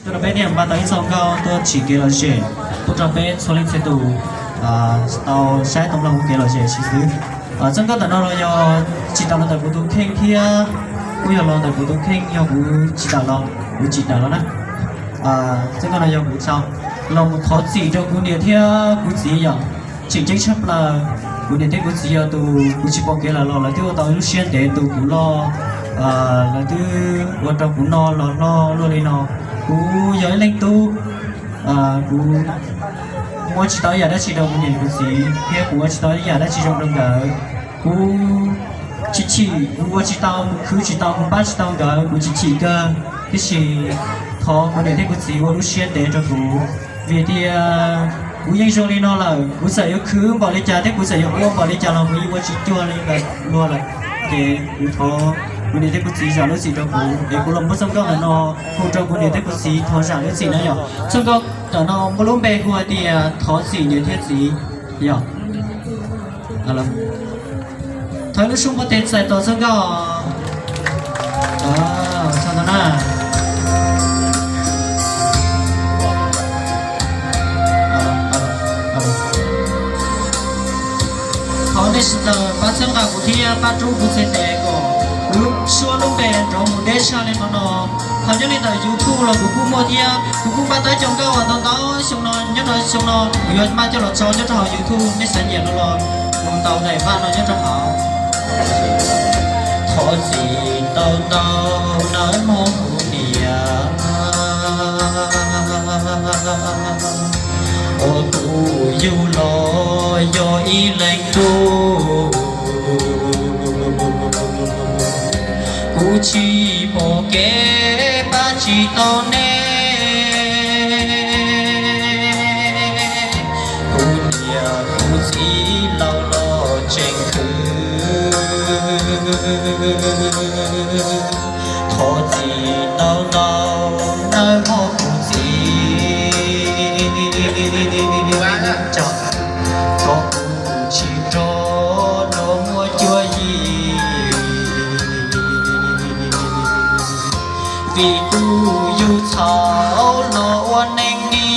Tuaj rau peb thiaj npaj tau ib txoj nkauj tuaj tsim kev lom zem, tuaj rau peb txhua leej txhia tus tau saib tau mloog kev lom zem tshwm xwb. Txoj nkauj ntawm no los yog tsim tau los ntawm kuv tus kheej thiab kuj yog los ntawm kuv tus kheej, yog kuv tsim tawm los, kuv tsim tawm los na. Txoj nkauj no yog kuv tso los mus thov txim rau kuv niam thiab kuv txiv yom. Tseem ceeb tshaj plaws, kuv niam thiab kuv txiv yog tus kuv tsis pom kev lawm los lawv twb ua tau lub siab ntev tu kuv los, lawv twb ua rau kuv no los hlo luaj li no. Kuv yog ib leej tub, kuv muab tsis tau ib yam dab tsi rau kuv niam kuv txiv thiab kuv ua tsis tau ib yam dab tsi zoo rau nkawd. Kuv tsis chim, kuv ua tsis tau, kuv khwv tsis tau, kuv pab tsis tau nkawd, kuv tsis chim kawg. Tiam sis thov kuv niam thiab kuv txiv ua lub siab ntev rau kuv, vim tias kuv yeej zoo li no lawm, kuv txawm yuav khwv npaum li cas thiab kuv txawm yuav ua npaum li cas los kuv yeej ua tsis cuag li nkawd luag lawm. Ces kuv thov kuv niam thiab kuv txiv zam lub txim rau kuv, es kuv los muab txoj nkauj ntawm no hu rau kuv niam thiab kuv txiv thov zam lub txim na yom. Txoj nkauj ntawm no muaj lub npe hu hais tias thov txim niam thiab txiv yom. Thov lub suab npua tes txais tos txoj nkauj. Thov nej sawv daws pab txhawb nqa kuv thiab pab rub kuv txhais tes kom kuv lub suab lub npe nrov mus deb tshaj li no no. Ho nyob li ntawm YouTube los kuv kuj muaj thiab, kuv kuj npaj tau cov nkauj uas ntau ntau xyoo no nyob rau xyoo no kuv yuav maj coj los tso nyob rau hauv YouTube, nej xav nyiam no los mus ntaus daim npaj no nyob rau hauv. Thov txim ntau ntau nawb mog kuv niam, uas kuv yug los yog ib leeg tub, kuv tsis pom kev pab tsis tau nej. Kuv niam kuv txiv laus los tseem khwv. Thov txim ntau ntau nawb mog kuv txiv, thov kuv tsis rov los muaj cuab yim, vim kuv yug txhaum los ua neeg ni.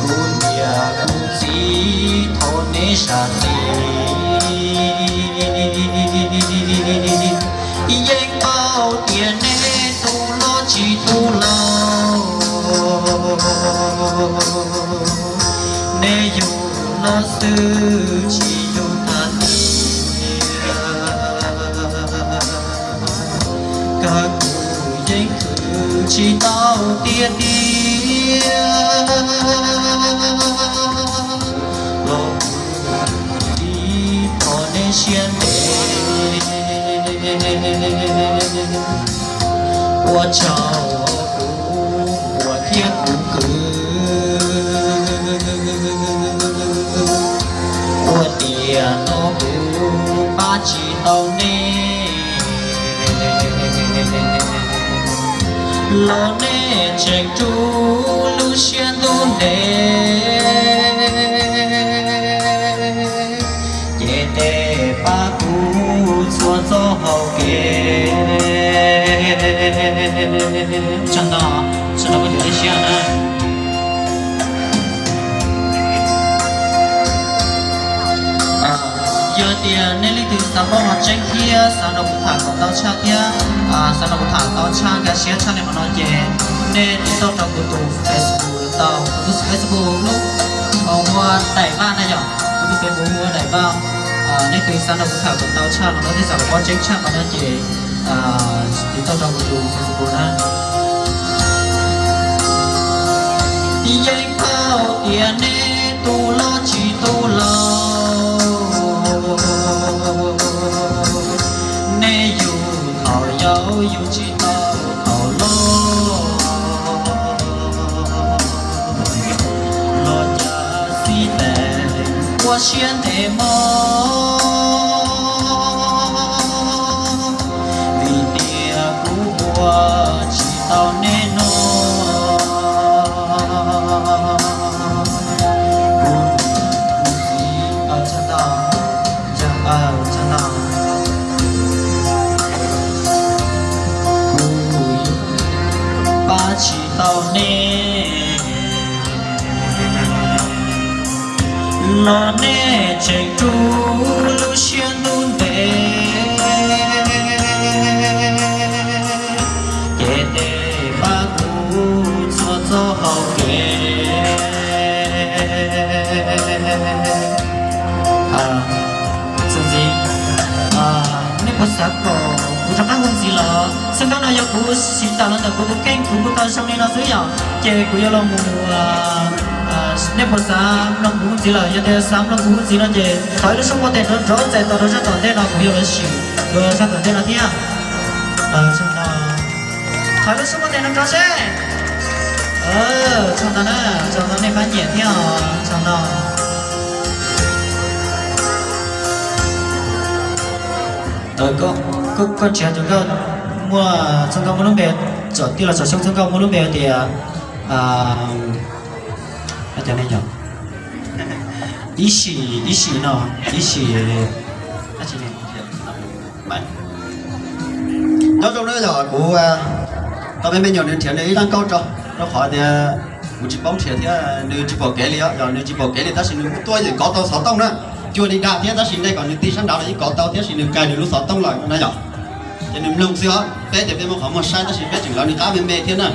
Kuv niam kuv txiv thov neb zam txim, yeej paub tias neb tu los tsis tu laus, neb yug los xwb tsis yug tag tiag. Kawg kuv yeej khwv tsis tau tiag tiag los kuv txiv thov neb siab ntev. Ua tsaug kuv uas thiab kuv kwv, ua tias no kuv pab tsis tau neb, los neb tseem rub lub siab ntuj ntev, ces tes pab kuv txhua txoj hau kev. Tsaug ntau, tsaug ntau kuv tus ib siab na. Yog tias nej leej twg xav paub qhov tseeb thiab xav nrog kuv tham kom tau tshaj thiab xav nrog kuv tham tau tshaj nkag siab tshaj li qhov no ces nej tiv tauj rau kuv tus Facebook tau, kuv tus Facebook lub ua Daim Vaj na yom, kuv tus Facebook ua Daim Vaj. Nej twg xav nrog kuv tham kom tau tshaj qhov no thiab xav paub tseeb tshaj qhov no ces tiv tauj rau kuv tus Facebook na. Yeej paub tias neb tu los tsis tu laus, neb yug thaum yau yug tsis tau thaum loj, los cas xij tes ua siab ntev mog, vim tias kuv ua tsis tau neb no. Kuv, kuv txiv, tsaug ntau, tsaug ntau. Los nej tseem rub lub siab ntuj ntev, ces tej pab kuv txhua txoj hau kev. Txuas ntxiv, nej puas xav kom kuv rov qab hu ntxiv los? Xwb ntawm no yog kuv siv tas los ntawm kuv tus kheej, kuv hu tau zoo li no xwb yom, ces kuv yuav los mus, nej puas xav mloog kuv hu ntxiv lawm? Yog tias xav mloog kuv hu ntxiv no ces thov ib lub suab npuaj tes nrov nrov txais tos rau sab tom ntej no, kuv yuav los sim dua sab tom ntej no thiab. Thov ib lub suab npuaj tes nrov nrov seb. Tsaug ntau na, tsaug ntau nej pab nyiam thiab os, tsaug ntau. Koj tsis hais tus nkauj muaj, txoj nkauj muaj lub npe, tsom tij los tsom xyoob txoj nkauj muaj lub npe hais tias, ib sim, ib sim no, ib sim. Nyob zoo na, yog kuv tau me me nyuam nws nrhiav nws ib zaj nkauj rau, rau qhov tias kuv tsis paub nrhiav thiab nws tsis pom kev li os. Yog nws tsis pom kev li tab sis nws kuj tuaj yeem kov tau xov tooj na. Cua li dag thiab tab sis nej kom nws tig sab nraud los yeej kov tau thiab, sis nws kais nws lub xov tooj lawm na yom. Ces nws mloog xwb os, peb ces peb muaj qhov muag saib tab sis peb tseem lawv nws qab me me thiab na.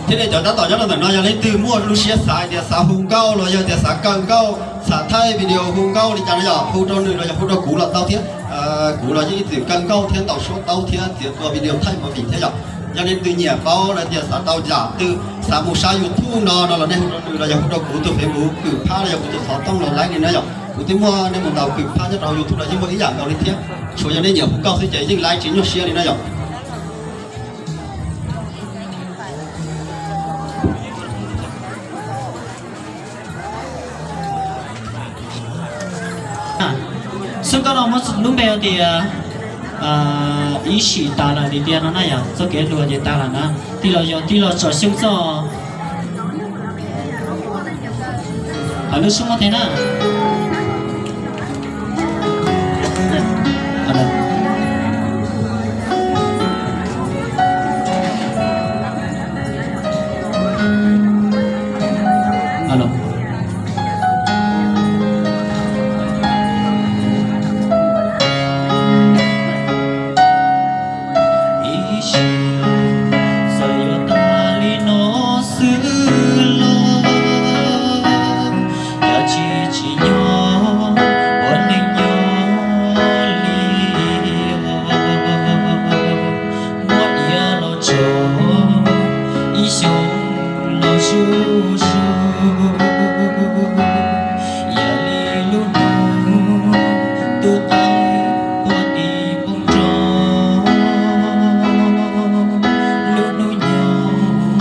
Thiab nej cov tab tom nyob rau ntawm no yog leej twg muaj lub siab xav tias xav hu nkauj los yog tias xav kaw nkauj, xav thaij video hu nkauj li cas no yog hu rau nws los yog hu rau kuv los tau thiab. Kuv los yeej ib txwm kaw nkauj thiab ntaus suab taub thiab txiav tua video thaij movie thiab yom. Yog leej twg nyiam paub los tias xav tau yam twg, xav mus saib YouTube no no los nej hu rau nws los yog hu rau kuv tus Facebook Kwm Phab los yog kuv tus xov tooj los laib li na yom. Kuv twb muaj nej mus ntaus Kwm Phab nyob rau hauv YouTube los yeej muaj ib yam nkaus li thiab. Tsuas yog nej nyiam hu nkauj xwb ces yeej laib tsis nyuaj siab li na yom. Xwb koj no muab lub npe hais tias ib sim tas lawm li tiag no na yom, txoj kev hluas ces tas lawm na. Tij los yog tij los tsom xyoob txoj, hais lub suab muab tes na. Ib sim txawm yuav tag li no xwb los, yog tsis tsim nyog ua neeg nyob li os. Muab diav los tso ib xyoos los zuj zus, yam li lub hnub twb tawg puag tim npoo roob. Lub hnub nyoog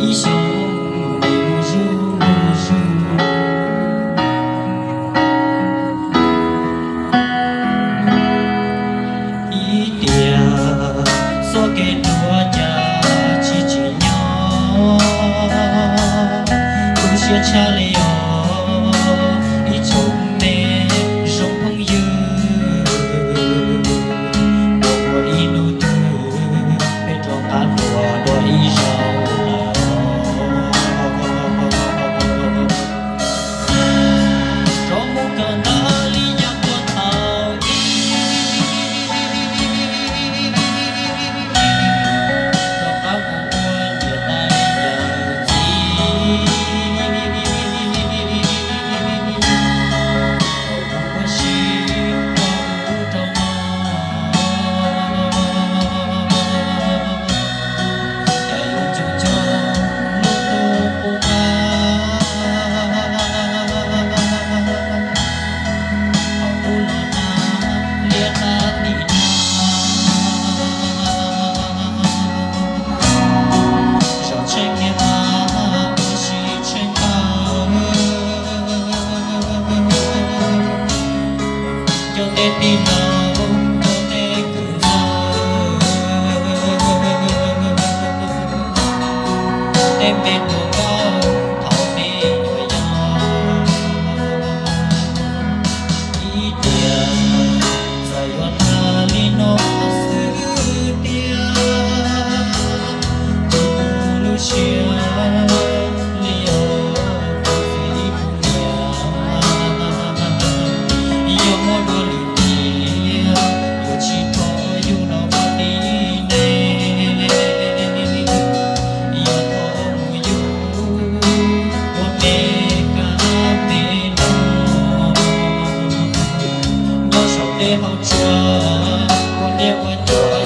ib xyoos mus zuj zus. Ib tiam txoj kev hluas cas tsis tsim nyog, tu siab tshaj li os ib tsoom me zoo phooj ywg. Ua ib hnub twg peb rov qab hluas dua ib zaug los. Rov mus kawm ntawv li yam puag thaum ub, rov qab mus ua niam tais yawm txiv. Ua si rau ub rau no, cas yuav tsum cog lub ntuj qub qab. Thaum ub los mas liab qab tim no, zaum tsheej kiag mas ua si tsheej kawg. Cov tej tij laug, cov tej kwv tij, tej me hluas nkauj thaum me nyuam yaus, ib tiam txawm yuav tag li no xwb tiag, kuv lub siab li os. ua niam ua txiv